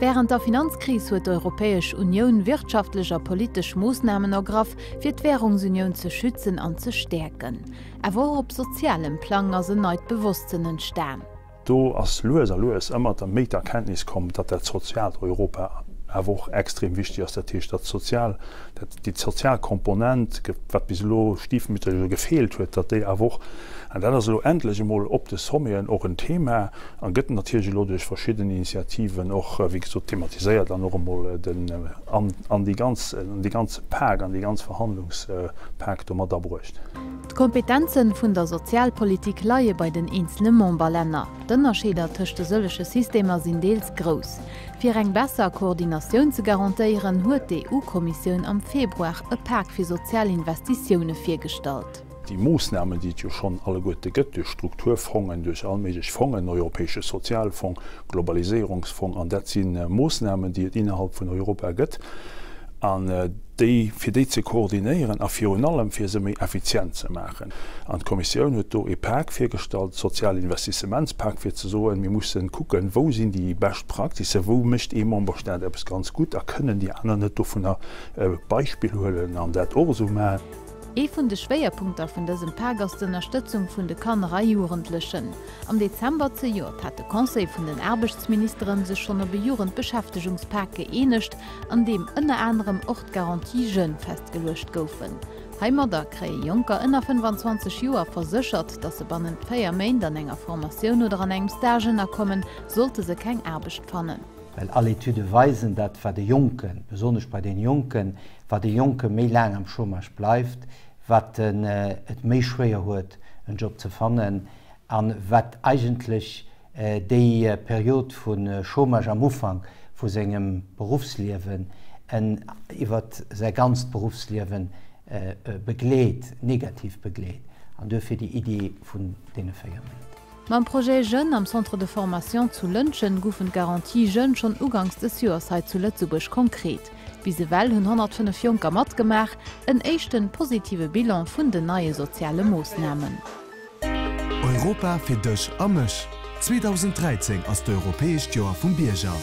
Wärend der Finanzkris huet d'Europäesch Unioun wirtschaftlech a politesch Moossnamen ergraff, fir d'Wärungsunioun ze schützen an ze stäerken. Awer och op sozialem Plang ass en neit Bewosstsënn entstan. Do ass lues a lues ëmmer méi d'Erkenntnis komm, datt dat soziaalt Europa awer och extrem wichteg ass. Dat heescht, datt sozial, dat déi sozial Komponent, wat bis elo stiefmütterlech gefeelt huet, datt déi awer och, an dat ass elo endlech emol op de Sommeten och en Thema a gëtt natierlech elo duerch verschidden Initiativen och, wéi gesot, thematiséiert an och emol den an an déi ganz, an dee ganze Pak, an déi ganz Verhandlungspak do mat abruecht. D'Kompetenzen vun der Sozialpolitik leie bei den eenzele Memberlänner. D'Ënnerscheeder tëscht de sëllege Systemer sinn deels grouss. Fir eng besser Koordinatioun ze garantéieren, huet d'EU-Kommissioun am Februar e Pak fir sozial Investitioune virgestallt. Déi Moossnamen, déi et jo schonn alleguerte gëtt, duerch Strukturfongen, duerch all méiglech Fongen, Europäesche Sozialfong, Globaliséierungsfong, an dat si Moossnamen, déi et innerhalb vun Europa gëtt, an déi, fir déi ze koordinéieren a virun allem fir se méi effizient ze maachen. An d'Kommissioun huet do e Pak virgestallt, Sozialinvestissementspak, fir ze soen, mir mussen kucken, wou sinn déi bescht Praxisen, wou mécht ee Memberstaat eppes ganz gutt a kënnen déi aner net dovunner e Beispill huelen an dat och esou maachen. Ee vun de Schwéierpunkter vun dësem Pak ass d'Ënnerstëtzung vun de Kanner a Jugendlechen. Am Dezember zejoert hat de Conseil vun den Aarbechtsministeren sech schonn op e Jugendbeschäftegungspak gëeenegt, an deem ënner anerem och d'Garantie Jeunes festgeluecht goufen. Heimadder kréie Jonker ënner 25 Joer verséchert, datt se bannent 4 Méint an enger Formatioun oder an engem Stage ënnerkommen, sollte se keng Aarbecht fannen. Well all Etüde weisen, datt wat e Jonken, besonnesch bei deene Jonken, wat e Jonke méi laang am Chômage bleift, wat en et méi schwéier huet, en Job ze fannen, a wat eigentlech déi Period vu Chômage am Ufank vu sengem Beruffsliewen en iwwer säi ganzt Beruffsliewe begleet, negativ begleet. An duerfir déi Iddi vun deene 4 Méint. Mam Projet Jeunes am Centre de formation zu Lëntgen goufen d'Garantie Jeunes schonn uganks des Joers hei zu Lëtzebuerg konkret. Bis ewell hunn 105 Jonker matgemaach, en éischten positive Bilan vun den neie soziale Moossnamen. Europa fir dech a mech! 2013 ass d'Europäescht Joer vum Bierger.